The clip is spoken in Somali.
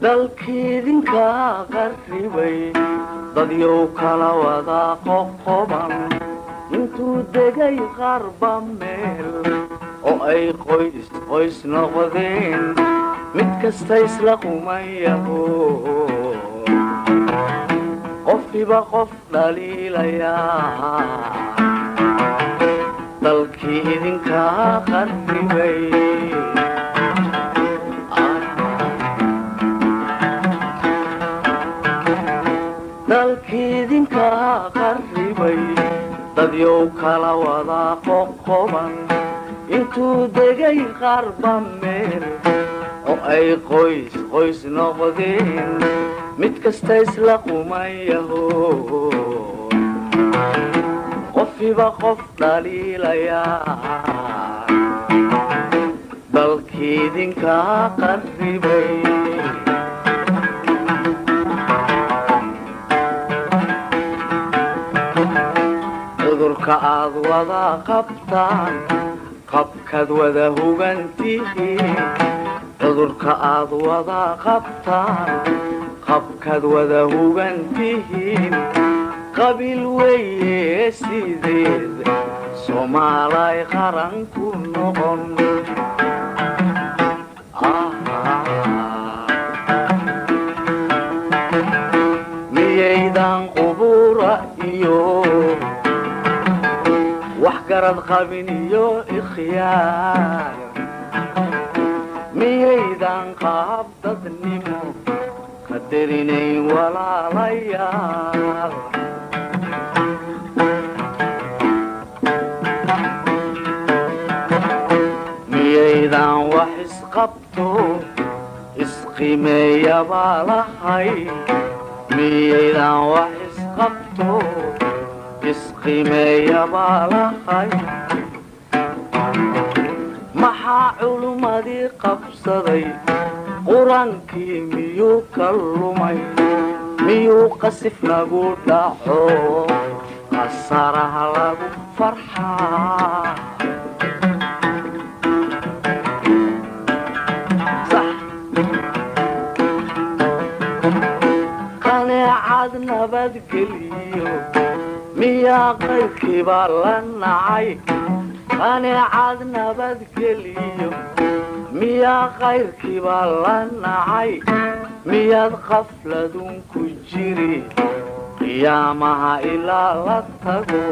Dalkiidinka qarribay, dadyow kala wada qoqoban, intuu degay qarba meel oo ay qoys qoys noqdeen, mid kasta isla qumayaho, qofkiba qof dhaliilayaa. Dalkii idinka qarribay. Dalkii idinka qarribay, dadyow kala wada qoqoban, intuu degay qarba meel oo ay qoys qoys noqdeen, mid kasta isla qumayaho, qofkiba qof dhaliilayaa. Dalkii idinka qarribay. Cudurka aad wada qabtaan, qabkaad wada hugantihiin. Cudurka aad wada qabtaan, qabkaad wada hugantihiin. Qabiil weeye sideed Soomaalay qaran ku noqon? Miyaydan qubura iyo wax garad qabin iyo ikhyaar? Miyaydan qaab dadnimo qadarinayn walaalayaal? Miyaydan wax isqabto isqimeeya baa lahay? Miyaydan wax isqabto isqimeeya baa lahay? Maxaa culummadii qabsaday? Qur-aankii miyuu ka lumay? Miyuu qasif nagu dhaco qasaraha lagu farxaa? Qaneecad nabadgeliyo miyaa qayrkiiba la nacay? Qaneecad nabadgeliyo miyaa qayrkiiba la nacay? Miyaad qafladun ku jiri qiyaamaha ilaa la tago?